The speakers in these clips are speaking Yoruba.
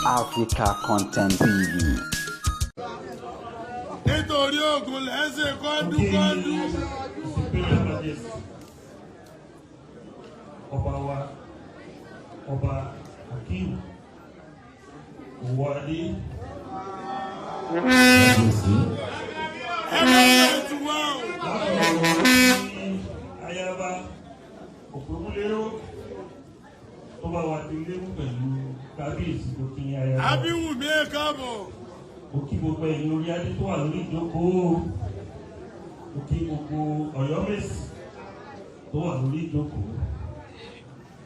Africa Content TV. Nítorí ogun lẹ́sẹ̀ kọ́ńdúkọ́ńdú. Imperial Majesty, ọba wa, Ọba Akeem Owóadé. Kábíyèsí. Ẹ má ṣe tù wá o. Látọ̀dọ̀ ayaba Òpómúléró tó bá wa di léwu pẹ̀lú kábíyèsí tó kí ní ayaba. Abíwùmí, ẹ káàbọ̀. Mo kí gbogbo ẹ̀yin orí adé tó wà lórí ìjókòó, mo kí gbogbo Ọ̀yọ́mèsì tó wà lórí ìjókòó,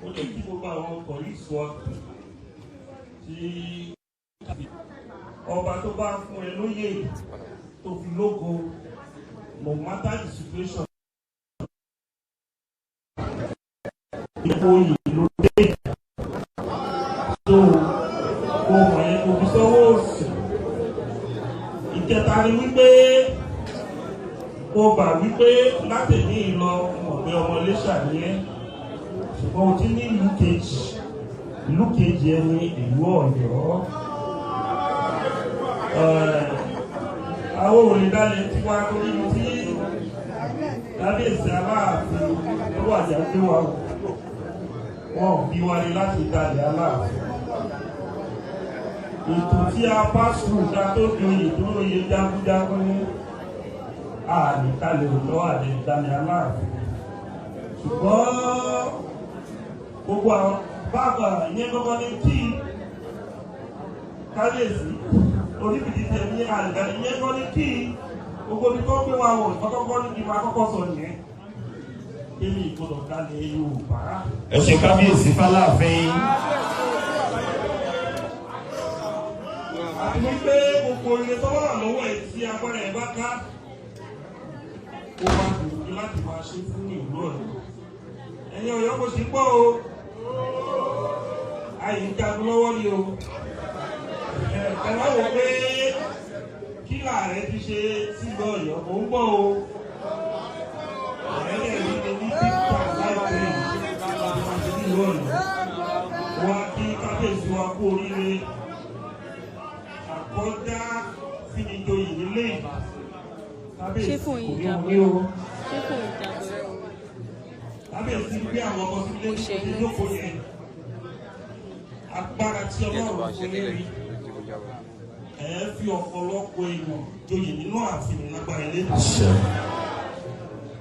ó lè kí gbogbo àwọn colleagues wa tí ọba tó bá fún ẹ lóyè tó fi lógo, no matter the situation, ipò yìí ló dé tó kó mọ̀ yẹn kó fi sọ́wọ́ òsì. Ìkẹta ni wípé kó gbà wípé látẹ̀ní lọ mọ̀ pé ọmọ Iléṣà ni ẹ́, ṣùgbọ́n o ti ní ìlú kejì. Ìlú kejì ẹ ní ìlú Ọ̀yọ́. Àwọn olùdálẹ̀ tiwa torí tí kábíyèsí Aláàfin tó wà ní àgbé wa, wọn ò bí wa ní láti dalẹ̀ Aláàfin. Ètò tí a pass through ká tó di oyè tó lóye jagunjagun ní àlèkalẹ̀ òjò àlèkalẹ̀ Aláàfin, ṣùgbọ́n gbogbo àwọn bàbá ìyẹn gbogbo ní kí kábíyèsí oníbìdí tẹ ní àlèkalẹ̀ ìyẹn gbogbo ní kí gbogbo ibi tó gbé wa wọ̀ kọ́kọ́ ní kí n máa kọ́kọ́ sọ nìyẹn kéde ìgbọ́dọ̀ dalẹ̀ Yorùbá. Ẹ ṣe kábíyèsí fáláàfin. Àti wípé gbogbo ire tó wà lọ́wọ́ ẹ̀ tí agbára ẹ̀ bá ká, ó máa gbìyànjú láti máa ṣe fún ìlú Ọ̀yọ́. Ẹ̀yin Ọ̀yọ́, kò sí gbọ́ o, àyè ń jagun lọ́wọ́ ni o. Ẹ wá wò pé kí làárẹ̀ ti ṣe sílùú Ọ̀yọ́, mò ń bọ̀ o. Ẹ̀rẹ́ rí mi ní pípa láìpẹ́ yìí láti máa ṣe nílùú Ọ̀yọ́. Wá kí kábíyèsí wa kú oríire àkọ́dá finijoyè nílé. Ṣé Kábíyèsí fún kò yín ní jábọ́? wọn ní o. Ṣé fún ìjábọ̀? Kábíyèsí gbé àwọn ọmọ sílé Mo ṣe ní inú. ìjókòó yẹn. Agbára tí Ọlọ́run fún yín rí, ẹ fi ọ̀pọ̀lọpọ̀ èèyàn joyè nínú ààfin lágbára ilé. Àṣẹ.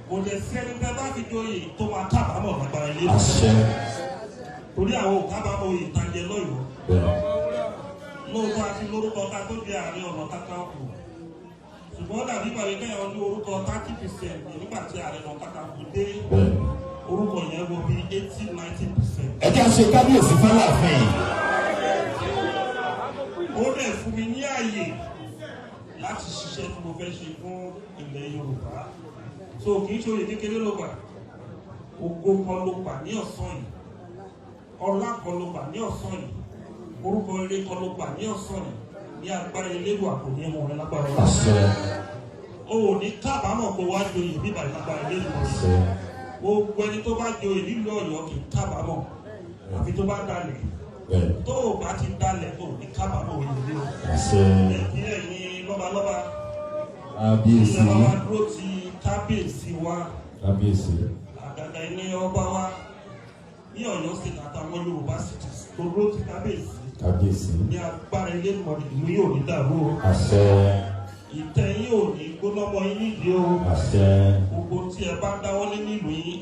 Kò dẹ̀ sí ẹni tẹ́ bá fi joyè tó máa kábàámọ̀ lágbára ilé, Àṣẹ. torí àwọn ò kábàámọ̀ oyè ìtajẹ lọ́yọ̀ọ́. Lóòótọ́ àti lórúkọ ká tó di Ààrẹ Ọ̀nà Kakanfò, ṣùgbọ́n ó dàbí ìpàdé kẹ́yìn ní orúkọ 30% nígbà tí Ààrẹ Ọ̀nà Kakanfò dé, orúkọ yẹn wọ bí 80-90%. Ẹ jẹ́ ṣe kábíyèsí fáláàfin. Ó dẹ̀ fún mi ní ààyè láti ṣiṣẹ́ tí mo fẹ́ ṣe fún ilẹ̀ Yorùbá. So kì í ṣe oyè kékeré ló gbà. Ògo kan ló gbà ní ọ̀sán yìí, ọlá kan ló gbà ní ọ̀sán yìí, orúkọ eré kan ló gbà ní ọ̀sán yìí. Ní agbára Elédùà, kò ní ẹ̀wọ̀n rẹ lágbára ọlá. Àṣẹ. O ò ní kábàámọ̀ kó wá joyè bíbà lágbára Elédùà. Àṣẹ. Gbogbo ẹni tó bá joyè nílùú Ọ̀yọ́ kì í kábàámọ̀, àfi tó bá dalẹ̀. Tó o bá ti dalẹ̀, o ò ní kábàámọ̀ oyè ní o. Àṣẹ. Ẹ̀kí ẹ̀yin lọ́balọ́ba, Kábíyèsí. ilẹ̀ bá wa dúró ti kábíyèsí wa, Kábíyèsí. àgàgà ilé ọba wa ní Ọ̀yọ́ State àtàwọn Yorùbá cities tó dúró ti kábíyèsí. Kábíyèsí. Ní agbára ilé ìmọ̀, ìlú yóò ní dàrú o. Àṣẹ. Ìtẹ́ yín ò ní gbóná mọ́ yín nídìí o. Àṣẹ. Gbogbo tí ẹ bá dáwọ́lé nílùú yín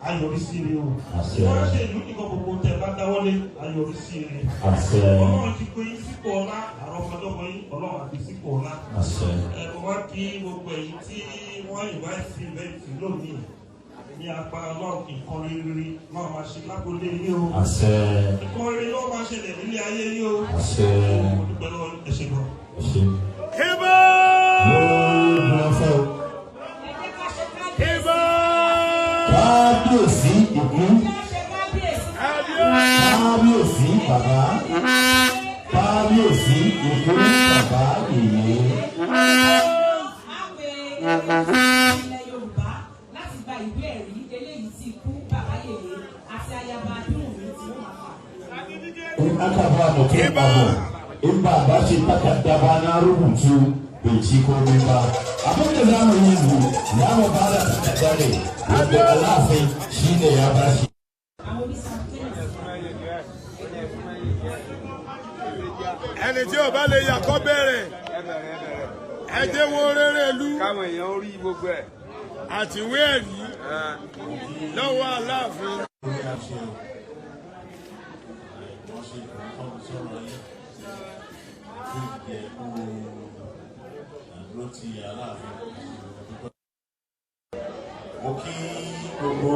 ayọ̀rí sí ire o. Àṣẹ. Wọ́n ṣe ìlú nìkan, gbogbo tẹ bá dáwọ́lé ayọ̀rí sí ire. Àṣẹ. Ọlọ́run ti gbé yín sípò ọlá, àrọ́ ọmọdọ́mọ yín, Ọlọ́run àti sípò ọlá. Àṣẹ. Ẹ mo wá kí gbogbo ẹ̀yin tí wọ́n invite sí event lónìí. Ní agbára Ọlọ́run, nǹkan rere máa máa ṣe lágbolé yín o. Àṣẹ. Nǹkan rere ló máa ṣẹlẹ̀ nílé ayé yín o. Àṣẹ. Mo dúpẹ́ lọ́wọ́, ẹ ṣé gan. Ẹ ṣé. Kíbọ̀. Lóògùn ọ̀fẹ́ o. Kíbọ̀. Kábíyèsí ìlú. Kábíyèsí bàbá. Kábíyèsí ìlú bàbá yèyé. Ilẹ̀ Yorùbá láti gba ìwé ẹ̀rí eléyìí tí ikú bàbá yèyé àti ayaba Abíwùmí tí wọ́n máa fà. In aka ba mutum abu, in ba ba shi takarda ba na rubutu, bai ci komai ba. Abin da za mu yi yanzu, za mu ba da takarda ne wanda Alaafin shi ne ya ba shi. Àwọn onísàkẹ́yìn. Ẹni tí ò bá lè yà kó bẹ̀rẹ̀. Ẹ jẹ́ wo rere ìlú Káwọn èèyàn rí gbogbo ẹ̀. àtiwé ẹ̀rí lọ́wọ́ Aláàfin. Lórí àṣẹ o, wọ́n ṣe ìfọ̀n sọ̀rọ̀ yín fún ìjẹ́ kú àdúró ti Aláàfin. Mo kí gbogbo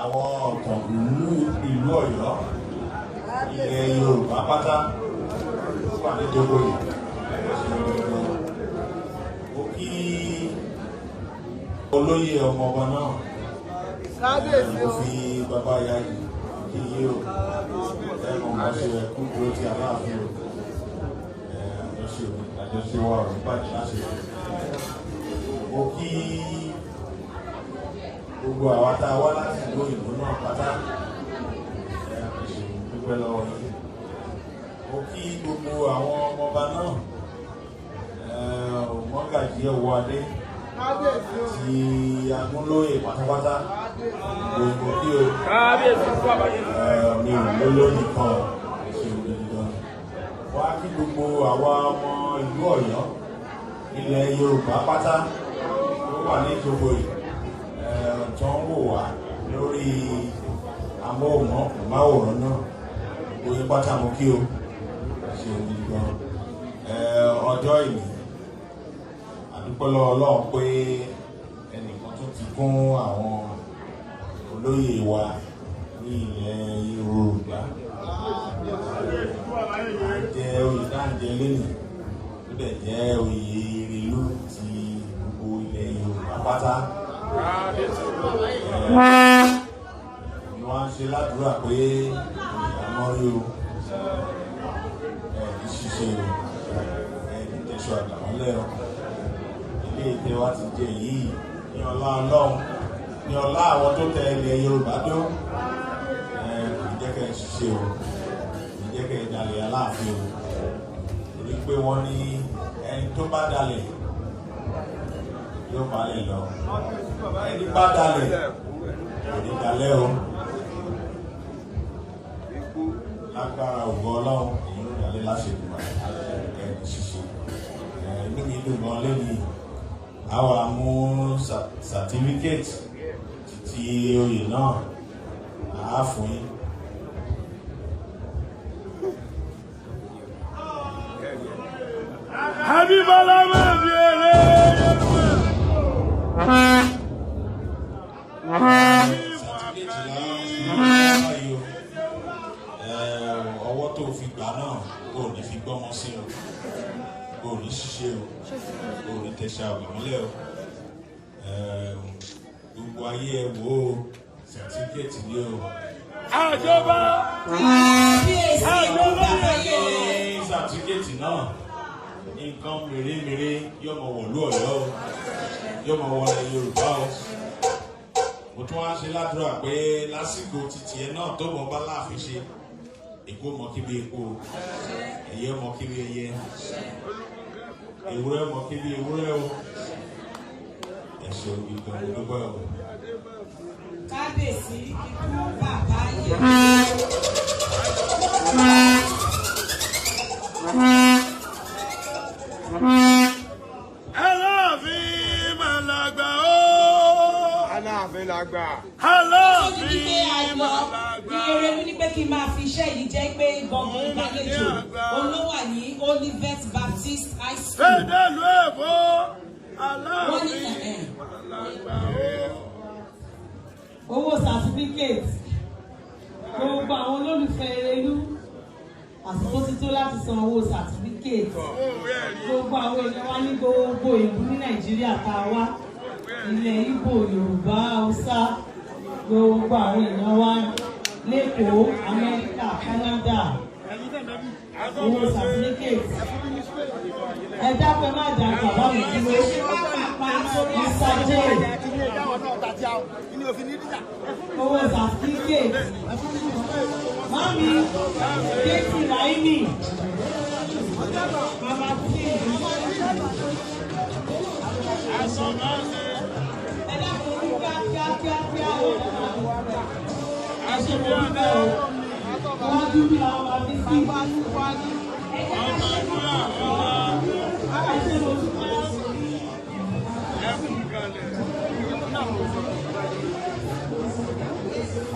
àwọn ọ̀tọ̀kùlú ìlú Ọ̀yọ́, ilẹ̀ Yorùbá pátá tó wà ní Togo yìí. Mo kí olóyè ọmọọba náà, mo fi bàbá ya yìí kí yé o, ẹnu mọ̀ ṣe ẹkú dúró ti Aláàfin o. Ẹ, àjọṣe òní àjọṣe wa ò ní bàjẹ́ láṣẹ. Mo kí gbogbo àwa tá a wá láti ìlú òyìnbó náà pátá, ẹ ṣe dúpẹ́ lọ́wọ́ yín. Mo kí gbogbo àwọn ọmọọba náà, ẹ, mọ́gàjí ọwọ́ adé ti agúnlóye pátápátá, gbogbo kí o. Ẹ, mi ò lólóyìn kan, ẹ ṣe ògidì gan. Wá kí gbogbo àwa ọmọ ìlú Ọ̀yọ́, ilẹ̀ Yorùbá pátá tó wà ní ìjókòó yìí, ẹ, tó ń wò wá lórí amóhùnmáwòrán náà, gbogbo yín pátá mo kí o, ẹ ṣe ògidì gan. Ẹ, ọjọ́ ìní, àdúpẹ́ lọ́wọ́ Ọlọ́run pé ẹnìkan tó ti kún àwọn olóyè wa ní ilẹ̀ Yorùbá jẹ́ oyè dáǹjẹ lẹ́nu, ó dẹ̀ jẹ́ oyè ìrèlú ti gbogbo ilẹ̀ Yorùbá pátá. Ni wọ́n á ṣe ládùúrà pé àmọ́rí o, ẹ̀ ní ṣíṣe o, ẹ̀ ní tẹ̀sọ́ àgbàmọ́lẹ̀ o. Ilé ìtẹ́ wa ti jẹ yìí, ní ọlá Ọlọ́run, ní ọlá àwọn tó tẹ ilẹ̀ Yorùbá dó, ẹ̀ kò ní jẹ́ kẹ́ ẹ ṣiṣẹ́ o, kò ní jẹ́ kẹ́ ẹ dalẹ̀ Aláàfin o, torí pé wọ́n ní ẹni tó bá dalẹ̀ yóò balẹ̀ lọ, ẹni bá dalẹ̀ kò ní dalẹ̀ o. Lágbára ògo Ọlọ́run, èyí ló dalẹ̀ láṣẹ ìgbà ẹni ṣiṣẹ́. Ẹ̀, inú mi dùn gan lẹ́yìn àwa mú certificate títí oyè náà àá fún yín. Abímbọ́lá máa fi eré Certificate la báyìí o. Ẹ, ọwọ́ tó fi gbà náà kò ní fi gbọ́mọ sí o, kò ní ṣiṣẹ́ o, kò ní tẹ̀sẹ̀ àgbàmọ́lẹ̀ o. Ẹ, gbogbo ayé ẹ wò ó, certificate ni o. Àjọba. Kábíyèsí ikú bàbá yèyé. Ní certificate náà, nǹkan mèremère yóò mọ wọ̀lú Ọ̀yọ́ o, yóò mọ wọlé Yorùbá o. Mo tún wá ṣe ládùúrà pé lásìkò títì ẹ náà tó mọ bá láàfin ṣe, èkó mọ kíbi èkó o, ẹyẹ mọ kíbi ẹyẹ, ewúrẹ́ mọ kíbi ewúrẹ́ o. Ẹ ṣeun gidi gan, mo dúpẹ́ o. Kábíyèsí ikú bàbá yèyé. Aláàfin máa làgbà o. Aláàfin làgbà. Tó ní wípé Aláàfin ayọ̀ máa làgbà. ní Erelu ní pé kí n máa fi iṣẹ́ yìí jẹ́ pé gbọ̀ngàn ìgbàlejò òun ló wà ní Olivet Baptist High School. Fẹ́dẹ̀lú Èbó. Wọ́n ní Aláàfin ẹ̀ẹ́. máa làgbà o. Owó certificate, gbogbo àwọn olólùfẹ́ Erelu, àsìkò ti tó láti san owó certificate. Gbogbo àwọn èèyàn wa ní gbogbo ìlú ní Nàìjíríà tá a wá, ilẹ̀ Ìgbò, Yorùbá, Haúsá, gbogbo àwọn èèyàn wa lẹ́kọ̀ọ́, Amẹ́ríkà, Canada, owó certificate, ẹ dákun, ẹ má dá bàbá mi dúró. Ṣe pápápá. Mr. J. Owó certificate. Mami, Katie Raimi. Mama T. Ẹ dákun ní kíákíá kíákíá o. Ẹ ṣe mo dúpẹ́ o. Wájú bí làwọn máa fi sí. Ẹ jẹ́ ká ṣe Ẹ ṣe mo dúpẹ́.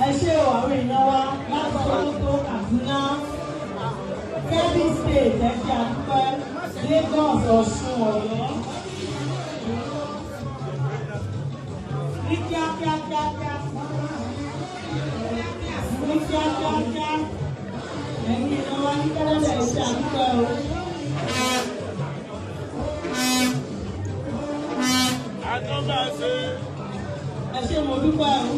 Ẹ ṣé o, àwọn èèyàn wa láti Sokoto, Kaduna, Kebbi State, ẹ ṣé àdúpẹ́, Lagos, Ọ̀ṣun, Ọ̀yọ́. Ní kíákíá kíákíá. Ní kíákíá kíá. Ẹ̀yin èèyàn wa ní Canada, ẹ ṣé àdúpẹ́ o. Ẹ ṣé mo dúpẹ́ o.